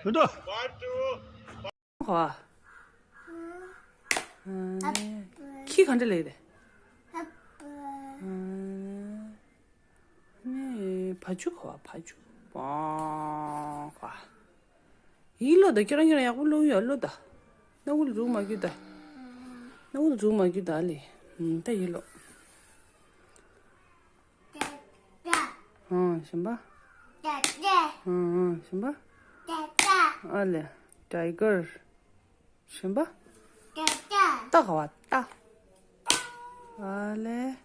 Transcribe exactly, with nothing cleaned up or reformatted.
དོ། ཧ། ཁྱི་ག་འདྲ་ལེགས་རེད། ནས་བ་ཕྱུགས་ག་བ་བ་ཕྱུགས། ཧ། ཡིག་ཀློག་ད། ཁྱོད་རང་ཁྱོད་རང་ཡག་པོ་ཀློག་ཡོད་ཀློག་ད། སྣ་ཁུག་ལ་འཛུགས་མ་རྒྱུག་ད། སྣ་ཁུག་ལ་འཛུགས་མ་རྒྱུག་ད་ལེ། ད་ཡིག་ཀློག་ཨང་། གཞན་པ། ཨང་། གཞན་པ། ཨ་ལེ། ཊའི་གར། གཞན་པ། རྟ་ག་བ་རྟ། ཨ་ལེ།